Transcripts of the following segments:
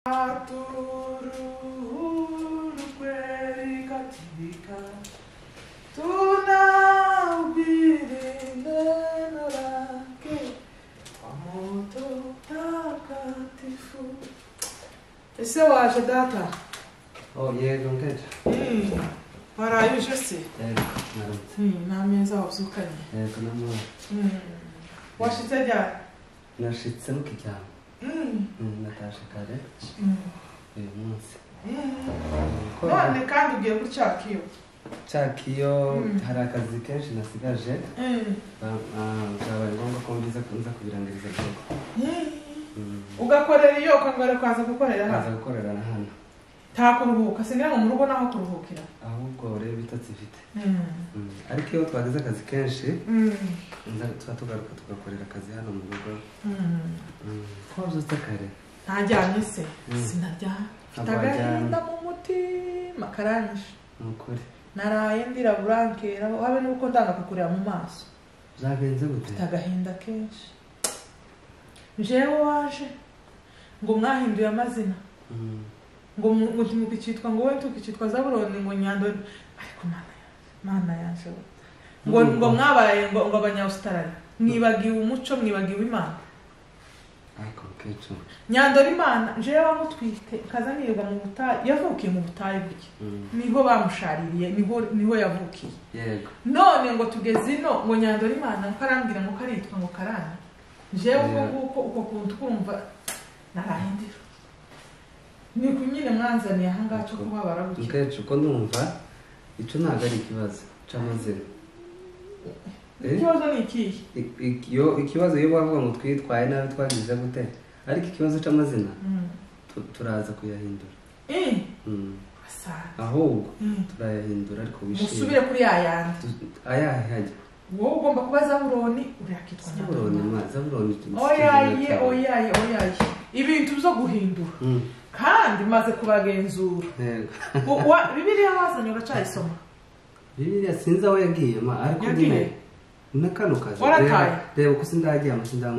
Tururu kweli katika tunahubiri neno lake kwa moto takatifu. Ese waje data? Oh, yego nkeje. Waraye uje se? Yego, naramutse. N'ameza wabyukanye? Yego, namwe. Washitse ryari? Nashitse mu kiryamo. Natashe kare. Uyu munsi. None kandi ugiye kuri Cakiyo? Cakiyo hari akazi kenshi nasigaje. Byabaye ngombwa ko nza kubirangiriza vuba. Ugakorera iyo ukangara ukaza gukorera hano? Nkaza gukorera na hano. Nta kuruhuka, singira ngo mu rugo naho kuruhukira. Ahubwo rero ibitotsi mfite. Ariko iyo twagize akazi kenshi, tuba tugaruka tugakorera akazi hano mu rugo. Ko wabyutse kare? Ntaryamye se, sinaryamye. Mfite agahinda mu mutima karanyishe. Ni ukuri. Naraye ndira burankera, habe n'uko ndanga kukureba mu maso. Byagenze gute? Mfite agahinda kenshi. Jewe waje ngo mwahinduye amazina. Ngo ntimukicitwa ngo we ntukicitwa Zabuloni ngo Nyando, ariko mana yanje ngo mwabaye ngo abanya-Australia mwibagiwe umuco, mwibagiwe Imana. Ariko kecu Nyandora Imana jewe wamutwite kaza nirirwa mu butayu, yavukiye mu butayu buke, niho bamushaririye, niho yavukiye. Yego. None ngo tugeze ino ngo Nyandora Imana ngo arambwira ngo karitwa ngo karani. Jewe ubwo nguko uko kuntu kumva narahindira. Ni kunyine mwanzaniye aha ngaha cyo kubabara gutya. Nkecu ko ndumva ico ntago ari ikibazo c'amazina. Ikibazo ni ikihe? Ikibazo iyo bavuga ngo twitwaye nabi twagize gute, ariko ikibazo c'amazina turaza kuyahindura. Ahubwo turayahindura ariko wishimye. Musubire kuri yayandi. Ayahe hajya? Wowe ugomba kuba Zabuloni, urakitwa Zabuloni. Zabuloni. Oyaye oyaye oyaye. Ibintu byo guhindura. Kandi maze kubagenzura. Yego. Bibiliya wazanye uracayisoma? Bibiliya sinzi aho yagiye ma, ariko nyine na kano kazi. Reba uko sindagiye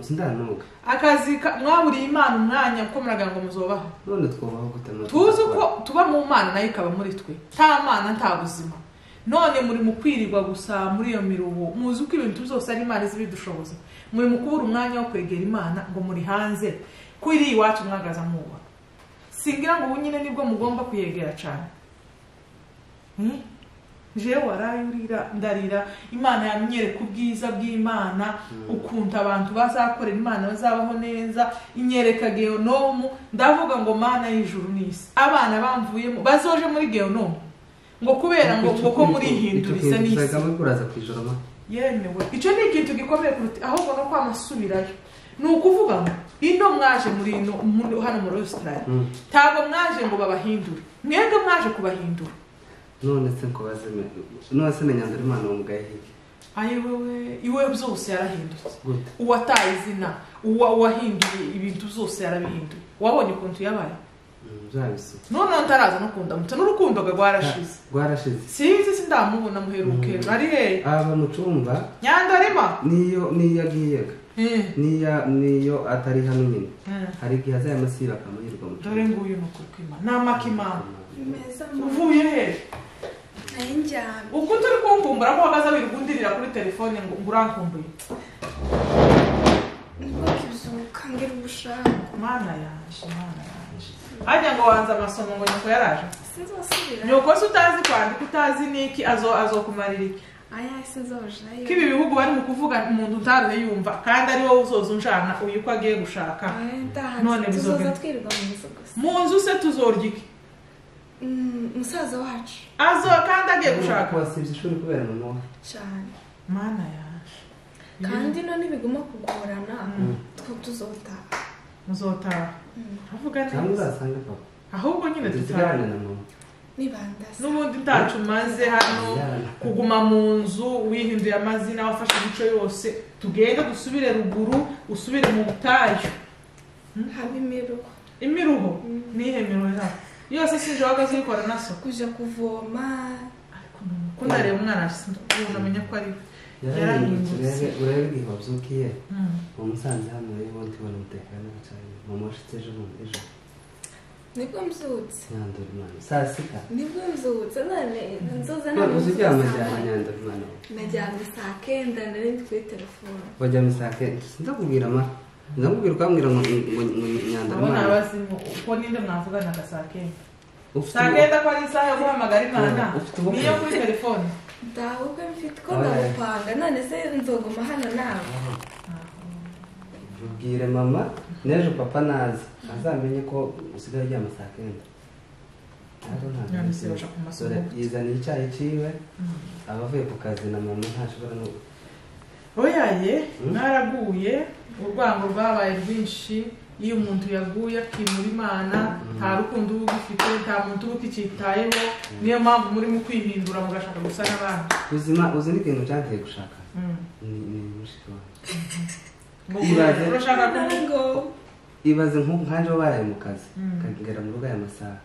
sindanoga. Akazi mwaburiye Imana umwanya uko muragira ngo muzobaho. None twobaho gute? Tuzi ko tuba mu Mana nayo ikaba muri twe. Nta Mana nta buzima. None muri mu kwirirwa gusa muri iyo miruho, muzi uko ibintu byose ari Imana izibidushoboza. Muri mu kubura umwanya wo kwegera Imana ngo muri hanze. Kuri iwacu mwagaza muba. Singira ngo ubu nyine nibwo mugomba kuyegera cyane. Jewe warayurira ndarira, Imana yamyereka ubwiza bw'Imana, ukuntu abantu bazakorera Imana bazabaho neza, inyereka geonomu, ndavuga ngo Mana y'ijuru n'isi. Abana bamvuyemo bazoje muri geonomu. Ngo kubera ngo ko murihinduriza n'isi. Yemewe. Icyo ni ikintu gikomeye kuruta ahubwo no kwamasubirayo. Ni ukuvuga ngo ino mwaje muri ino hano muri Australia. Ntabwo mwaje ngo babahindure. Mwebwe mwaje kubahindura. None se nkubaze, none se Nyandora Imana umugaye iki? Ayi wewe, iwe byose yarahindutse. Uwataye izina, uwahinduye ibintu byose yarabihinduye. Wabonye ukuntu yabaye? Byabise. None ntaraza no kundamutsa n'urukundo rwarashize. Rwarashize. Sinzi sindamubona muheruke. Ari he? Aba mu cumba. Nyandora Imana. Niyo agiye. Niyo atari hano nyine. Hari igihe azaya masira akamuhirwa mu. Dore nguyu nukuri kw'Imana. Namaka Imana. Uvuye he? Nayinjyana. Uko turi kunkumbura ko hagaza wirgundirira kuri telefone ngo urankumbuye. Niko kizuka ngira ubushaka. Mana yanje, Mana yanje. Hajya ngo wanza amasomo ngo nyoko yaraje. Sinzosubira. Nyoko se utazi kwandika utazi niki azokumarira iki? Aya sinzojayo. Kibi bihugu bari mu kuvuga umuntu utaruhe yumva kandi ari wowe uzoza unjana uyu ko agiye gushaka. None bizoza twirirwa mu nzu gusa. Mu nzu se tuzorya iki? Musaza wacu. Azo kandi agiye gushaka. Wasibye ishuri kubera mama. Cyane. Mana yanje. Kandi none biguma kugorana two tuzotaha. Muzotaha. Avuga neza. Uzasanga papa. Ahubwo nyine tutahana na mama. Nibandasa. N'ubundi ntacu maze hano kuguma mu nzu wihinduye amazina wafashe imico yose, tugende dusubire ruguru, usubire mu butayu. Haba imiruho. Imiruho? Nihe miruho yawe? Yose sinje wagaze uyikora naso. Kuja kuvoma. Ariko ko ndareba umwana unamenya ko ari yarahindutse. Urebe igihe wabyukiye. Umusanze hano rero ntibona umutekano cyane. Mama washitse ejo bundi ejo. Nibwo mzutse. Nyandori mwana. Saa sita. Nibwo mzutse none nzoza na uziryama cyane Nyandori mwana. Najyamye saa kenda nari ndi kuri telefone. Wajyamye saa kenda. Sindakubwira ma. Ndakubwira ukambwira ngo Nyandori mwana. Abona abazimu uko ninde mwavugana saa kenda. Saa kenda ko ari isaha yo guhamagara Imana. Niyo kuri telefone. Ndabukwe mfite ko ndabupanga none se nzoguma hano nawe. Ubwire mama n'ejo papa nazi azamenye ko usigaye uryama saa kenda. Yizaniye icyayi ciwe abavuye ku kazi na mama ntashobora no. Oyaye naraguye urwango rwabaye rwinshi. Iyo umuntu yaguye akimura Imana nta rukundo uba ugifite nta muntu uba ukitayeho niyo mpamvu muri mu kwihindura mugashaka gusa n'abandi. Uzima uzi n'ikintu cyanteye gushaka ni mushiki wawe. Ibaze nk'uko baraye mu kazi kagera mu rugo aya masaha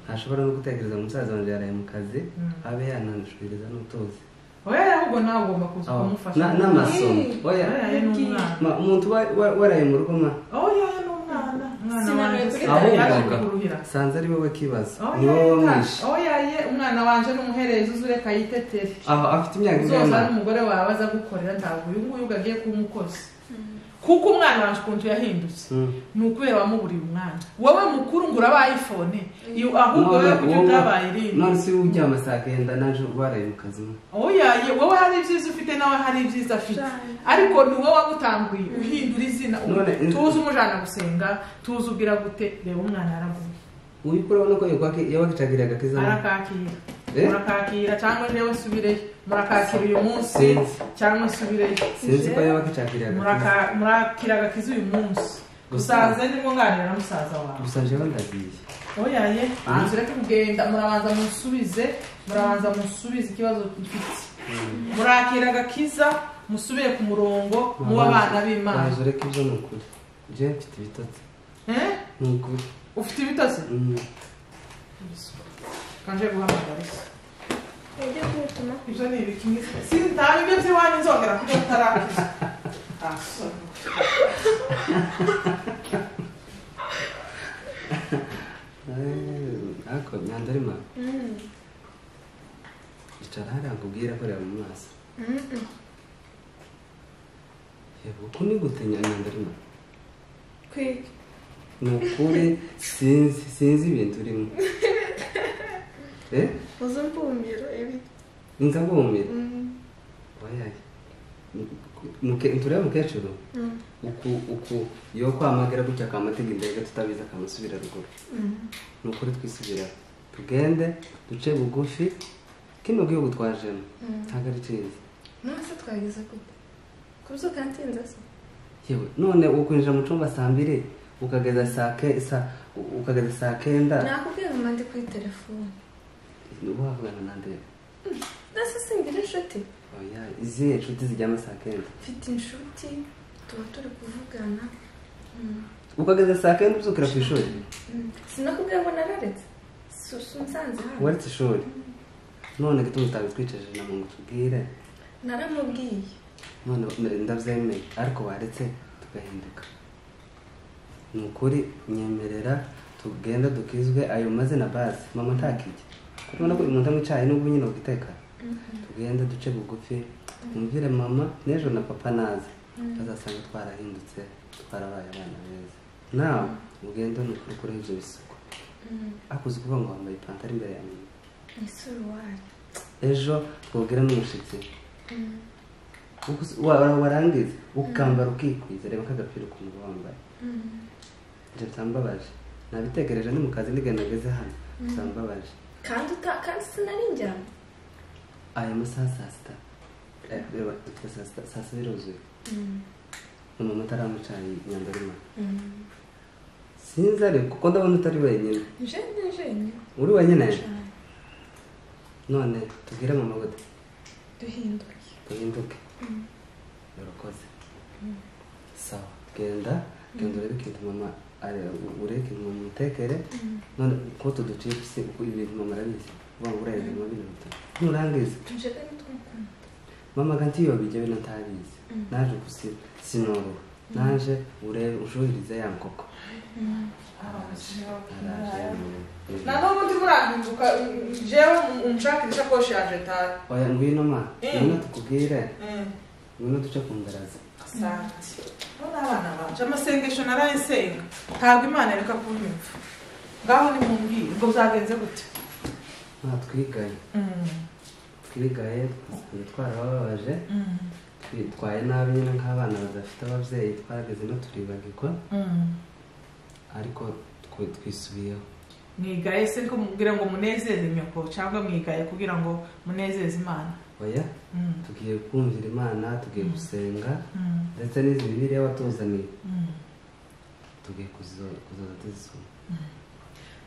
ntashobora no gutekereza umusaza wanjye yaraye mu kazi abe yananshwiriza n'utuzi. Oya ahubwo nawe ugomba kuza kumufasha n'amasomo. Oya umuntu waraye mu rugo ma. Oya ni umwana wanjye sanze ari wowe kibazo ni wowe wamwishe. Oya ye umwana wanje n'umuhereza uzureka yitetere. Aho afite imyaka ingana uzoza n'umugore wawe aza gukorera ntabwo uyu nguyu agiye kuba umukozi. Kuko umwana wanje ukuntu yahindutse ni ukubera wamuburiye umwana wowe mukuru ngo urabaye iPhone ahubwo wowe kuki utabaye irindi. None se uryama saa kenda naje waraye mu kazi. Oya wowe hari ibyiza ufite nawe hari ibyiza afite ariko ni wowe wagutanguye uhindura izina tuzi umujana gusenga tuzi ubwira gute reba umwana yaraguye. Uyikora ubona ko yabakicagirira agakiza arakakira murakakira cyangwa jewe nsubireyo murakakira uyu munsi cyangwa nsubireyo sinzi ko yabakicagirira murakira agakiza uyu munsi gusanze ndimo nganira na musaza wawe gusa jewe ndagiye. Oya ye banza ureke kugenda murabanza musubize murabanza musubize ikibazo mfite murakira agakiza musubire ku murongo muba abana b'Imana. Banza ureke ibyo ni ukuri jewe mfite ibitotsi. Ni ukuri ufite ibitotsi? Kanje guhamagara isi. Ibyo ni ibiki? Sintabe ibyo by'iwanyu nzongera kuko utarakiza. Ariko Nyandori mama icara hariya nkubwire ko reba mu maso. Yego uku ni gute Nyandori mama? Kwiga. Ni ukuri sinzi ibintu urimo. Uzi mbumbira ibi. Nza mbumbira? Oya. Tureba mukecuru uku yo kwamagara gutya akamatega indege tutabizi akamusubira ruguru. Ni ukuri twisubira tugende duce bugufi kino gihugu twajemo ntabwo ari cyiza. None se twagize gute? Kubyuka ntinze se? Yewe none ukwinjira mu cyumba saa mbiri ukageza saa kenda. Nakubwiye ngo ndi kuri telefone. Wavugana na nde? Nase singira inshuti. Oya izihe inshuti zijyama saa kenda? Mfite inshuti tuba turi kuvugana. Ukageza saa kenda ubyukira ku ishuri? Sinakubwiye ngo nararetse. Nsanze hano. Waretse ishuri? None gituma utabitwicaje na ngo tubwire. Naramubwiye. None ndabyemeye ariko waretse tugahinduka. Ni ukuri nyemerera tugenda dukizwe ayo mazina basi mama ntakijya. Urabona ko umuntu anywa icyayi n'ubwo nyine ugiteka. Tugenda duce bugufi umvire mama n'ejo na papa naze bazasanga twarahindutse twarabaye abana beza. Nawe ugenda ni ukuri kuri ibyo bisuko. Ariko uzi kuvuga ngo wambaye ipantaro imbere ya nyina. Isuruwari. Ejo twogera n'umushyitsi. Warangiza ukambara ukikwiza reba nk'agapira ukuntu wambaye. Ibyo byambabaje nabitekereje ni mu kazi nigenda ngeze hano byambabaje. Kandi sinari njyana. Aya masaha saa sita reba dufite saa sita biruzuye. Mama ataramucaye Nyandori mama. Sinzi ariko kuko ndabona utari wenyine. Nje. Uri wenyine? None tubwire mama gute? Duhinduke. Duhinduke. Urakoze. Sawa genda urebe ikintu mama ureke mama umutekere none ko tuducipsi ibintu mama arabizi uvuga ngo urebe mama bino bitatu nurangiza mama ganti yo bijya bino ntabizi naje gusi sinoroha Naje urebe ushuhirize ya nkoko. Na n'ubundi murahinduka jewe unshakira ishakoshi yanje tahe. Oya ngwino ma, ngwino tukubwire. Ngwino duce ku ndaraza. Asante. None abana banje amasengesho narayensenga. Ntabwo Imana ireka kunyumva. Ngaho nimumbwire ngo byagenze gute? Twigaye. Twigaye twarababaje. Twitwaye nabi nyine nk'abana badafite ababyeyi, twarageze no turibagirwa. Ariko twisubiyeho. Mwigaye se ko kugira ngo munezeze nyoko cyangwa mwigaye kugira ngo munezeze Imana? Oya, tugiye kumvira Imana, tugiye gusenga, ndetse n'izi Bibiliya watuzaniye tugiye kuzoza tuzisoma.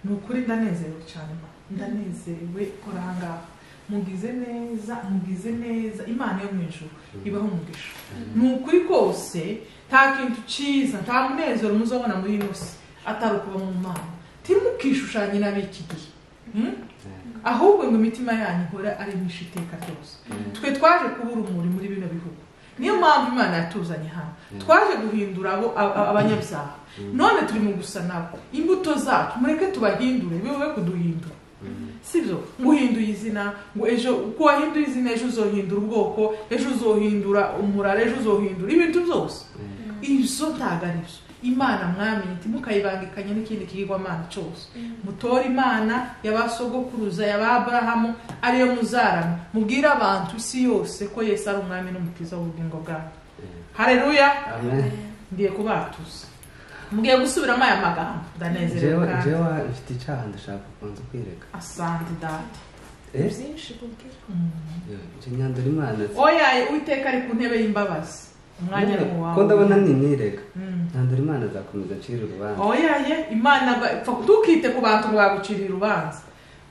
Ni ukuri ndanezerewe cyane, ndanezerewe kora aha ngaha. Mugize neza, mugize neza, Imana yo mu ijuru ibaho umugisha. Ni ukuri kose nta kintu cyiza, nta munezero muzobona muri ino si atari ukuba mu Mana. Ntimukishushanye n'ab'iki gihe, ahubwo ngo imitima yanyu ihora ari myinshi iteka ryose. Twe twaje kuba urumuri muri bino bihugu, niyo mpamvu Imana yatuzanye hano. Twaje guhindura abo abanyabyaha, none turi mu gusa nabo. Imbuto zacu mureke tubahindure, bibe kuduhindura. Sibyo, nguhinduye izina, ngo ejo uko wahinduye izina ejo uzohindura ubwoko, ejo uzohindura umurare, ejo uzohindura ibintu byose. Ibyo ntabwo ari byo. Imana mwami ntimukayibangikanye n'ikindi kigirwamana cyose. Mutore Imana y'abasogokuruza y'aba Aburahamu ariyo muzarama, mubwire abantu isi yose ko Yesu ari umwami n'umukiza w'ubugingo bwanyu. Haleluya. Amen. Ngiye kubatuza, mugiye gusubiramo aya magambo. Ndanezerewe kandi jewe mfite icyaha ndashaka kubanza kwireka. Asante data. Byinshi kubwira. Nje nyandura Imana. Oya, Uwiteka ari ku ntebe y'imbabazi. Umwanya ni uwawe. Ko ndabona ninireka. Nyandura Imana azakomeza acira urubanza. Oya ye, Imana ntukite ku bantu ngo bagucirire urubanza.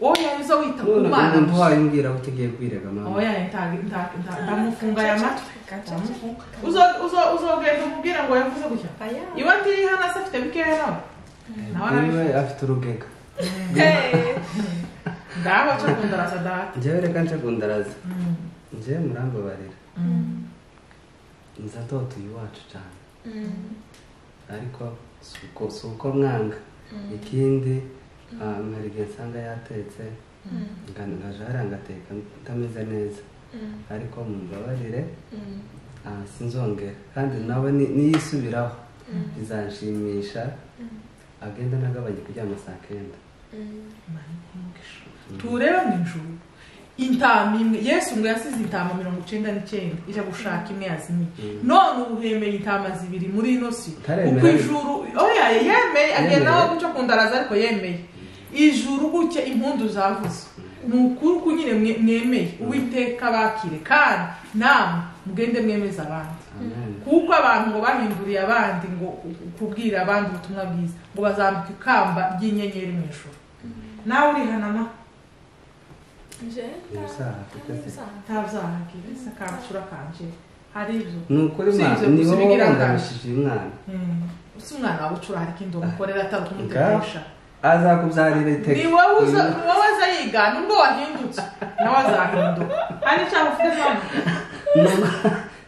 Oya uza wita ku Mana. Umuntu wayimbwira ko ugiye kwirega mama. Oya ndamufunga aya matwi. Uzogenda umubwira ngo yavuze gutya. Iwe ntiyihana se afite bikeya nawe. Nawe afite urugega. Ngaho cyo kundaraza data. Njyewe reka nce kundaraza. Njyewe murambabarira. Nza ndotuye iwacu cyane. Ariko si uko mwanga. Ikindi hari igihe nsanga yatetse ngaje hariya ngateka ntameze neza. Ariko mumbabarire, sinzongera. Kandi nawe niyisubiraho bizanshimisha, agenda nagabanye kuryama saa 9. Tureba mu ijuru intama imwe. Yesu ngo yasize intama 99 ija gushaka imwe yazimiye. None ubu hemeye intama zibiri muri ino si. Uko ijuru oya yemeye agenda aho guca kundaraza, ariko yemeye ijuru guke impundu zavuze. Ni ukuri ko nyine mwemeye Uwiteka bakire, kandi namwe mugende mwemeza abandi. Kuko abantu ngo bahinduriye abandi ngo kubwira abandi ubutumwa bwiza, ngo bazambika ikamba ry'inyenyeri mu ijuru. Nawe urihanama ntabyaha sakacura kanje hari ibyo. Ni ukuri Imana ni wowe wandamishije umwana. Usi umwana wawe ucura hari ikindi umukorera atari ukumutetesha. Azakubyarira iteka. Ni wowe aza yigana ubwo wahindutse nawe azahinduka. Hari icyaha ufite mama?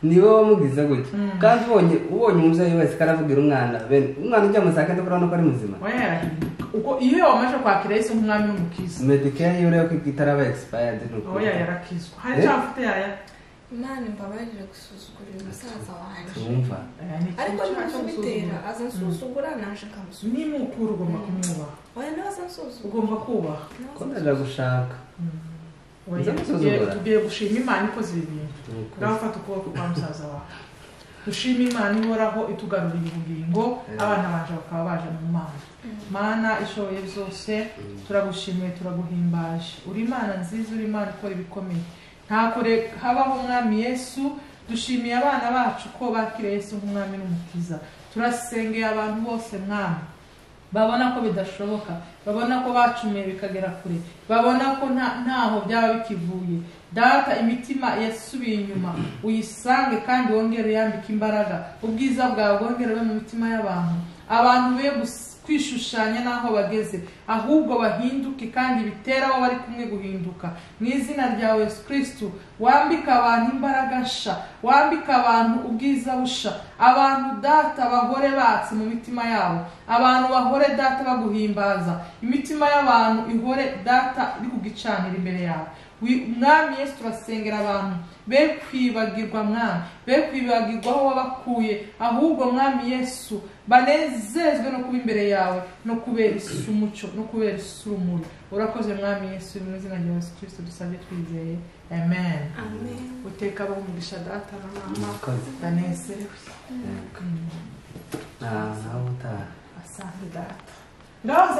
Ni wowe wamugize gutya. Kandi ubonye umubyeyi wese karavugira umwana bene umwana ujya mu saa 9 urabona ko ari muzima. Oya yarahinduka. Uko iyo wamaze kwakira Yesu nk'umwami n'umukiza. Medicare yo rero itaraba expired nuko. Oya yarakizwa. Hari icyaha ufite yaya? Imana imbabarire gusuzugura uyu musaza wanjye. Tumva. Ariko ntacyo aza nsuzugura naje nkamusuzugura. Ni mukuru ugomba kumwubaha. Oya nawe aza nsuzugura. Ugomba kubaha. Ko ndaje gushaka. Tugiye gushima Imana ikoze ibi bintu. Ngaho fata ukuboko kwa musaza wawe. Dushima Imana ihoraho itugaruriye ubugingo, abana banje bakaba baje mu Mana. Mana ishoboye byose, turagushimiye, turaguhimbaje. Uri Imana nziza, uri Imana ikora ibikomeye. Nta kure habaho Umwami Yesu. Dushimiye abana bacu ko bakiriye Yesu nk'umwami n'umukiza. Turasengeye abantu bose Mwami, babona ko bidashoboka, babona ko bacumiye bikagera kure, babona ko ntaho byaba bikivuye. Data, imitima yasubiye inyuma uyisange kandi wongere uyambike imbaraga. Ubwiza bwawe bwongere bube mu mitima y'abantu. Abantu be kwishushanya n'aho bageze, ahubwo bahinduke kandi bitera aho bari kumwe guhinduka. Mu izina rya Yesu Kristo, wambika abantu imbaraga nsha, wambika abantu ubwiza busha, abantu Data bahore batse mu mitima yabo, abantu bahore Data baguhimbaza, imitima y'abantu ihore Data iri kugicanira imbere yawe. Mwami Yesu, turasengera abantu be kwibagirwa, Mwami, be kwibagirwa aho wabakuye, ahubwo Mwami Yesu banezezwe no kuba imbere yawe, no kubera isi umucyo, no kubera isi urumuri. Urakoze Mwami Yesu, mu izina rya Yesu Kristo dusabye twizeye, amen. Amen. Uteka abaho umugisha Data na mama, Murakoze. ndanezerewe. Nawe utaha. Asante Data. Ndabaza.